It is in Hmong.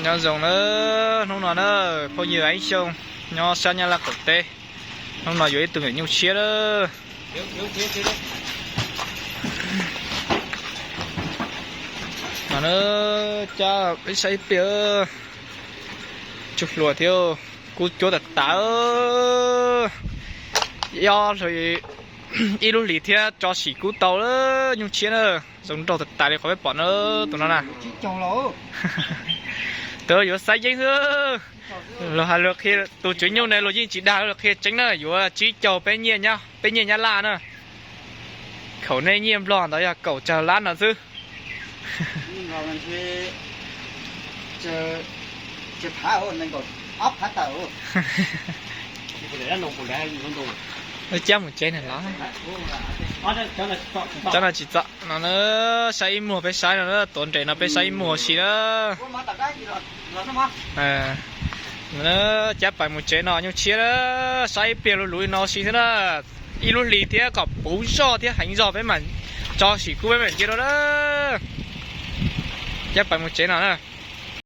Nyob zoo na, hnub no na, phooj ywg Aib Xyooj nyob sab Nyab Laj qaum teb, hnub no yuav ib tug me nyuam nyuj tshiab na. No na, cab peb saib ib pliag, tsuj hlua thiab, kub cuab tas tas, ib lub hlis thiab tso sim kub tau lawm nyuj tshiab na. Zoo nraug tas tas li qhov peb pom na, tus no na. Tus yuav xav yeeb xwb. Luag hais, luag qhia, tus tswv nyuj ne luag yeej tsis dag, luag qhia tseeb na, yuav tsib caug peb nyiaj, peb nyiaj Nyab Laj na. Khaum nej nyiaj Nplog ntawd yog kaum tsawg lab no xwb. Cab mus tsev na los. Cov no tsis txom no na, saib ib muag peb saib no na, tuav nres no peb saib ib muag si na. Cab pais mus tsev no nyuj tshiab na, saib ib pliag luv luv li no si xwb na. Ib lub hlis thiab kom puv zoj thiab heev zog peb mam tso sim kub peb mam cia dua na. Cab pais mus tsev no na.